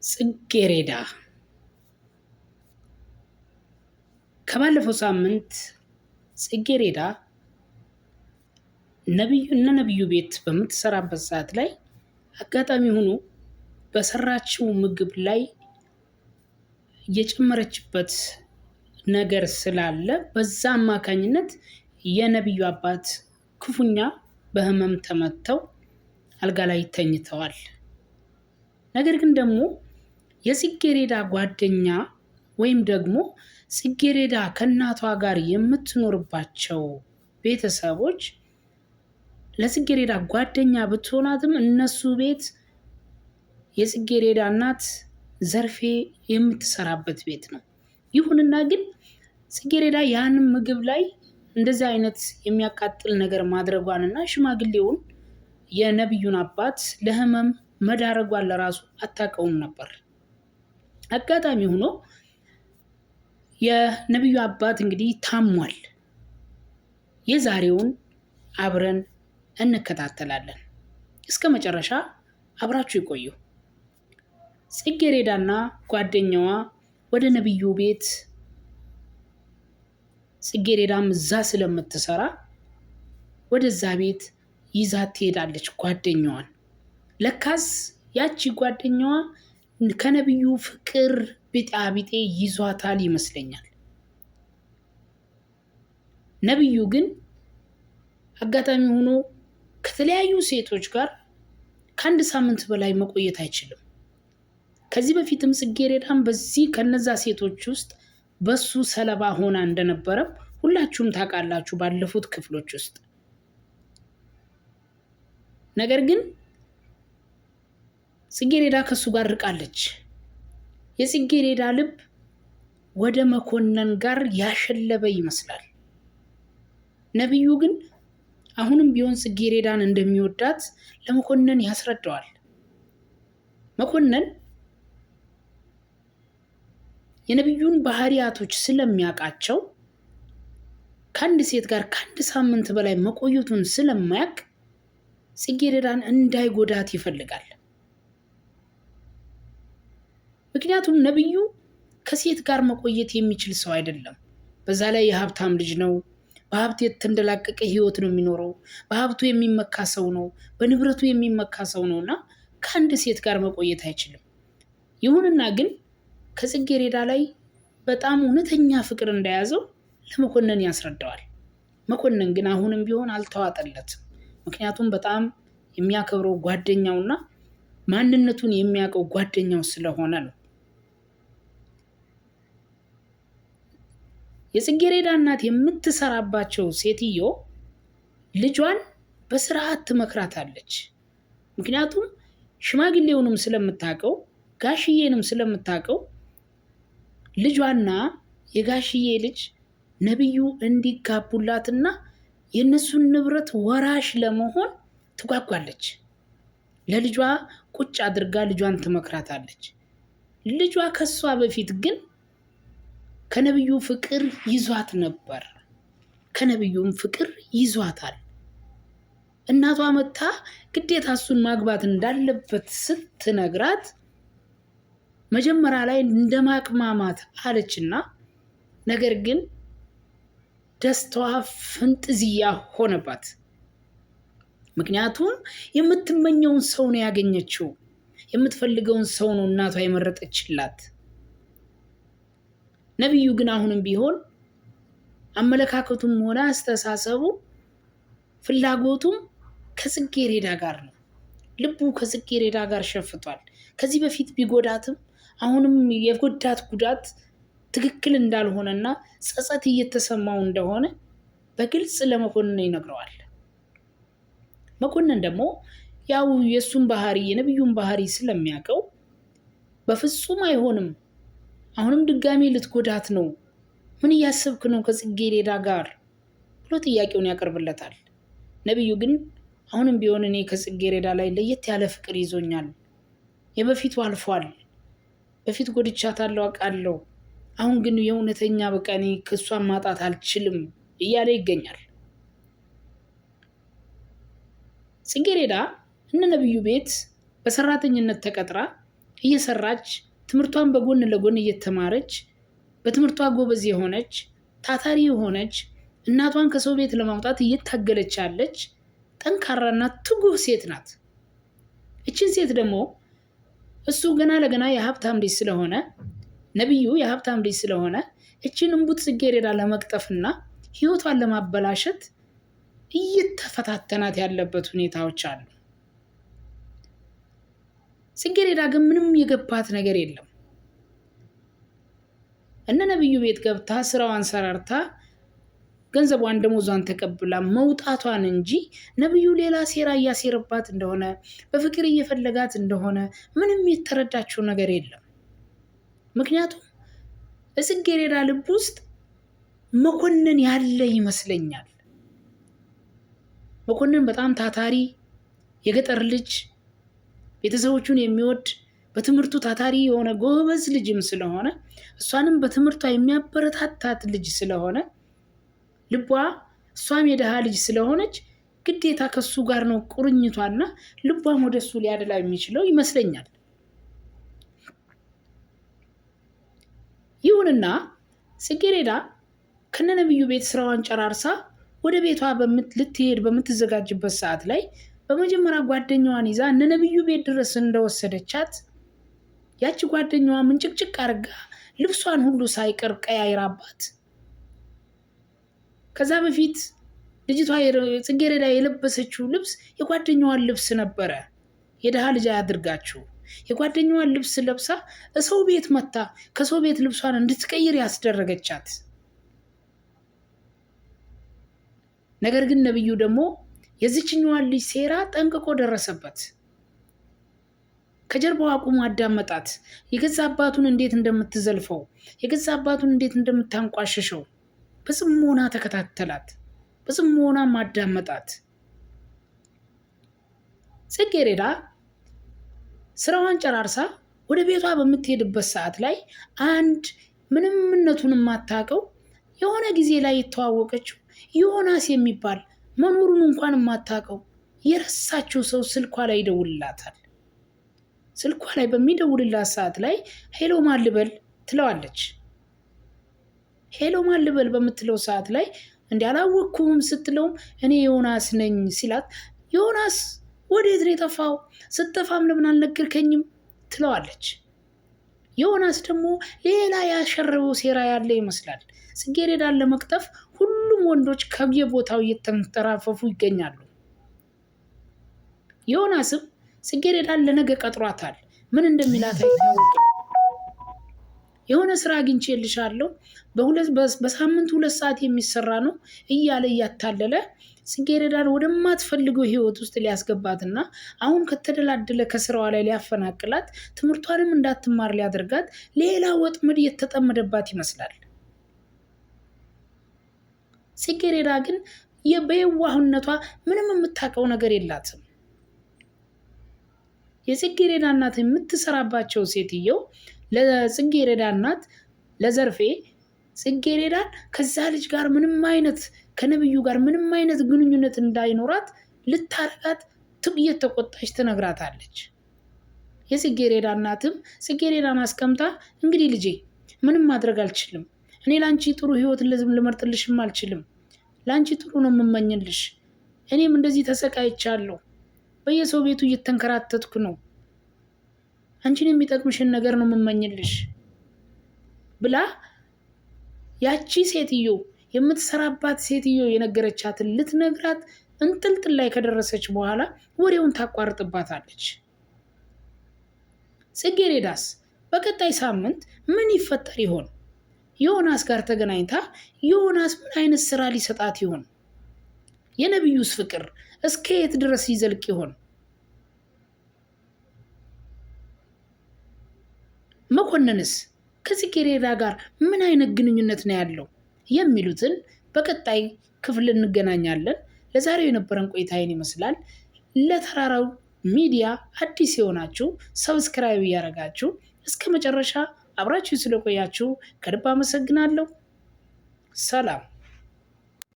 ጽጌሬዳ ከባለፈው ሳምንት ጽጌሬዳ ነብዩ እነ ነብዩ ቤት በምትሰራበት ሰዓት ላይ አጋጣሚ ሆኖ በሰራችው ምግብ ላይ የጨመረችበት ነገር ስላለ በዛ አማካኝነት የነብዩ አባት ክፉኛ በህመም ተመተው አልጋ ላይ ተኝተዋል። ነገር ግን ደግሞ የጽጌሬዳ ጓደኛ ወይም ደግሞ ጽጌሬዳ ከእናቷ ጋር የምትኖርባቸው ቤተሰቦች ለጽጌሬዳ ጓደኛ ብትሆናትም እነሱ ቤት የጽጌሬዳ እናት ዘርፌ የምትሰራበት ቤት ነው። ይሁንና ግን ጽጌሬዳ ያንን ምግብ ላይ እንደዚህ አይነት የሚያቃጥል ነገር ማድረጓንና ሽማግሌውን የነቢዩን አባት ለህመም መዳረጓን ለራሱ አታውቀውም ነበር። አጋጣሚ ሆኖ የነቢዩ አባት እንግዲህ ታሟል። የዛሬውን አብረን እንከታተላለን። እስከ መጨረሻ አብራችሁ ይቆዩ። ጽጌሬዳና ጓደኛዋ ወደ ነቢዩ ቤት ጽጌሬዳም እዛ ስለምትሰራ ወደዛ ቤት ይዛት ትሄዳለች ጓደኛዋን። ለካስ ያቺ ጓደኛዋ ከነቢዩ ፍቅር ቢጣቢጤ ይዟታል ይመስለኛል። ነቢዩ ግን አጋጣሚ ሆኖ ከተለያዩ ሴቶች ጋር ከአንድ ሳምንት በላይ መቆየት አይችልም። ከዚህ በፊትም ጽጌረዳም በዚህ ከነዛ ሴቶች ውስጥ በሱ ሰለባ ሆና እንደነበረም ሁላችሁም ታውቃላችሁ ባለፉት ክፍሎች ውስጥ። ነገር ግን ጽጌሬዳ ከሱ ጋር ርቃለች። የጽጌሬዳ ልብ ወደ መኮንን ጋር ያሸለበ ይመስላል። ነቢዩ ግን አሁንም ቢሆን ጽጌሬዳን እንደሚወዳት ለመኮንን ያስረዳዋል። መኮንን የነቢዩን ባህሪያቶች ስለሚያውቃቸው ከአንድ ሴት ጋር ከአንድ ሳምንት በላይ መቆየቱን ስለማያውቅ ጽጌረዳን እንዳይጎዳት ይፈልጋል። ምክንያቱም ነቢዩ ከሴት ጋር መቆየት የሚችል ሰው አይደለም። በዛ ላይ የሀብታም ልጅ ነው። በሀብት የተንደላቀቀ ህይወት ነው የሚኖረው። በሀብቱ የሚመካ ሰው ነው። በንብረቱ የሚመካ ሰው ነው እና ከአንድ ሴት ጋር መቆየት አይችልም። ይሁንና ግን ከጽጌሬዳ ላይ በጣም እውነተኛ ፍቅር እንደያዘው ለመኮንን ያስረዳዋል። መኮንን ግን አሁንም ቢሆን አልተዋጠለትም። ምክንያቱም በጣም የሚያከብረው ጓደኛውና ማንነቱን የሚያውቀው ጓደኛው ስለሆነ ነው። የጽጌሬዳ እናት የምትሰራባቸው ሴትዮ ልጇን በስርዓት ትመክራታለች። ምክንያቱም ሽማግሌውንም ስለምታውቀው ጋሽዬንም ስለምታውቀው ልጇና የጋሽዬ ልጅ ነቢዩ እንዲጋቡላትና የእነሱን ንብረት ወራሽ ለመሆን ትጓጓለች። ለልጇ ቁጭ አድርጋ ልጇን ትመክራታለች። ልጇ ከሷ በፊት ግን ከነቢዩ ፍቅር ይዟት ነበር። ከነቢዩም ፍቅር ይዟታል። እናቷ መታ ግዴታ እሱን ማግባት እንዳለበት ስትነግራት መጀመሪያ ላይ እንደማቅማማት አለችና፣ ነገር ግን ደስታዋ ፍንጥዝያ ሆነባት። ምክንያቱም የምትመኘውን ሰው ነው ያገኘችው። የምትፈልገውን ሰው ነው እናቷ የመረጠችላት። ነቢዩ ግን አሁንም ቢሆን አመለካከቱም ሆነ አስተሳሰቡ ፍላጎቱም ከጽጌሬዳ ጋር ነው። ልቡ ከጽጌሬዳ ጋር ሸፍቷል። ከዚህ በፊት ቢጎዳትም አሁንም የጎዳት ጉዳት ትክክል እንዳልሆነና ጸጸት እየተሰማው እንደሆነ በግልጽ ለመኮንን ይነግረዋል። መኮንን ደግሞ ያው የእሱን ባህሪ የነቢዩን ባህሪ ስለሚያውቀው በፍጹም አይሆንም፣ አሁንም ድጋሚ ልትጎዳት ነው፣ ምን እያሰብክ ነው ከጽጌሬዳ ጋር ብሎ ጥያቄውን ያቀርብለታል። ነቢዩ ግን አሁንም ቢሆን እኔ ከጽጌሬዳ ላይ ለየት ያለ ፍቅር ይዞኛል፣ የበፊቱ አልፏል፣ በፊት ጎድቻታለሁ አውቃለሁ፣ አሁን ግን የእውነተኛ በቃ እኔ ከእሷን ማጣት አልችልም እያለ ይገኛል። ጽጌሬዳ እነ ነቢዩ ቤት በሰራተኝነት ተቀጥራ እየሰራች ትምህርቷን በጎን ለጎን እየተማረች በትምህርቷ ጎበዝ የሆነች ታታሪ የሆነች እናቷን ከሰው ቤት ለማውጣት እየታገለች ያለች ጠንካራና ትጉህ ሴት ናት። እችን ሴት ደግሞ እሱ ገና ለገና የሀብታም ልጅ ስለሆነ፣ ነቢዩ የሀብታም ልጅ ስለሆነ እችን እምቡጥ ጽጌረዳ ለመቅጠፍና ህይወቷን ለማበላሸት እየተፈታተናት ያለበት ሁኔታዎች አሉ። ጽጌረዳ ግን ምንም የገባት ነገር የለም። እነ ነቢዩ ቤት ገብታ ስራዋን ሰራርታ ገንዘቧን ደሞዟን ተቀብላ መውጣቷን እንጂ ነቢዩ ሌላ ሴራ እያሴረባት እንደሆነ፣ በፍቅር እየፈለጋት እንደሆነ ምንም የተረዳችው ነገር የለም። ምክንያቱም በጽጌረዳ ልብ ውስጥ መኮንን ያለ ይመስለኛል። መኮንን በጣም ታታሪ የገጠር ልጅ፣ ቤተሰቦቹን የሚወድ፣ በትምህርቱ ታታሪ የሆነ ጎበዝ ልጅም ስለሆነ፣ እሷንም በትምህርቷ የሚያበረታታት ልጅ ስለሆነ፣ ልቧ እሷም የድሃ ልጅ ስለሆነች ግዴታ ከሱ ጋር ነው ቁርኝቷና ልቧም ወደ እሱ ሊያደላ የሚችለው ይመስለኛል። ይሁንና ጽጌረዳ ከነነብዩ ቤት ስራዋን ጨራርሳ ወደ ቤቷ ልትሄድ በምትዘጋጅበት ሰዓት ላይ በመጀመሪያ ጓደኛዋን ይዛ እነነብዩ ቤት ድረስ እንደወሰደቻት ያቺ ጓደኛዋ ምንጭቅጭቅ አድርጋ ልብሷን ሁሉ ሳይቀር ቀያይራባት፣ ከዛ በፊት ልጅቷ ጽጌረዳ የለበሰችው ልብስ የጓደኛዋን ልብስ ነበረ። የድሃ ልጅ አያድርጋችሁ። የጓደኛዋን ልብስ ለብሳ ሰው ቤት መታ ከሰው ቤት ልብሷን እንድትቀይር ያስደረገቻት። ነገር ግን ነብዩ ደግሞ የዚችኛዋን ልጅ ሴራ ጠንቅቆ ደረሰበት። ከጀርባዋ አቁሞ አዳመጣት። የገዛ አባቱን እንዴት እንደምትዘልፈው፣ የገዛ አባቱን እንዴት እንደምታንቋሽሸው በጽሞና ተከታተላት። በጽሞናም አዳመጣት። ጽጌረዳ ስራዋን ጨራርሳ ወደ ቤቷ በምትሄድበት ሰዓት ላይ አንድ ምንምነቱን የማታውቀው፣ የሆነ ጊዜ ላይ የተዋወቀችው ዮናስ የሚባል፣ መኖሩን እንኳን የማታውቀው፣ የረሳችው ሰው ስልኳ ላይ ይደውልላታል። ስልኳ ላይ በሚደውልላት ሰዓት ላይ "Hello፣ ማን ልበል?" ትለዋለች። "Hello፣ ማን ልበል?" በምትለው ሰዓት ላይ እንዲህ "አላወቅኩም" ስትለውም "እኔ ዮናስ ነኝ" ሲላት፣ "ዮናስ ወዴት ነው የጠፋው? ስትጠፋም ለምን አልነገርከኝም?" ትለዋለች። ዮናስ ደግሞ ሌላ ያሸረበው ሴራ ያለ ይመስላል። ጽጌረዳን ለመቅጠፍ ሁሉም ወንዶች ከየቦታው እየተንጠራፈፉ ይገኛሉ። ዮናስም ጽጌረዳን ለነገ ቀጥሯታል። ምን እንደሚላት አይታወቅም። "የሆነ ስራ አግኝቼልሻለሁ፣ በሳምንት 2 ሰዓት የሚሰራ ነው" እያለ እያታለለ ጽጌረዳን ወደማትፈልገው ህይወት ውስጥ ሊያስገባትና አሁን ከተደላደለ ከስራዋ ላይ ሊያፈናቅላት፣ ትምህርቷንም እንዳትማር ሊያደርጋት ሌላ ወጥመድ እየተጠመደባት ይመስላል። ጽጌረዳ ግን በየዋህነቷ ምንም የምታውቀው ነገር የላትም። የጽጌረዳ እናት የምትሰራባቸው ሴትየው ለጽጌረዳ እናት ለዘርፌ ጽጌረዳን ከዛ ልጅ ጋር ምንም አይነት፣ ከነብዩ ጋር ምንም አይነት ግንኙነት እንዳይኖራት ልታረጋት እየተቆጣች ትነግራታለች። የጽጌረዳ እናትም ጽጌረዳን አስቀምጣ "እንግዲህ ልጄ ምንም ማድረግ አልችልም። እኔ ለአንቺ ጥሩ ህይወት ልመርጥልሽም አልችልም። ለአንቺ ጥሩ ነው የምመኝልሽ። እኔም እንደዚህ ተሰቃይቻለሁ። በየሰው ቤቱ እየተንከራተትኩ ነው። አንቺን የሚጠቅምሽን ነገር ነው የምመኝልሽ" ብላ ያቺ ሴትዮ፣ የምትሰራባት ሴትዮ የነገረቻትን ልትነግራት እንጥልጥል ላይ ከደረሰች በኋላ ወሬውን ታቋርጥባታለች። ጽጌሬዳስ በቀጣይ ሳምንት ምን ይፈጠር ይሆን? ዮናስ ጋር ተገናኝታ ዮናስ ምን አይነት ስራ ሊሰጣት ይሆን? የነቢዩስ ፍቅር እስከ የት ድረስ ይዘልቅ ይሆን? መኮንንስ ከጽጌረዳ ጋር ምን አይነት ግንኙነት ነው ያለው? የሚሉትን በቀጣይ ክፍል እንገናኛለን። ለዛሬው የነበረን ቆይታ ይህን ይመስላል። ለተራራው ሚዲያ አዲስ የሆናችሁ subscribe እያደረጋችሁ እስከ መጨረሻ አብራችሁ ስለቆያችሁ ከልብ አመሰግናለሁ። ሰላም።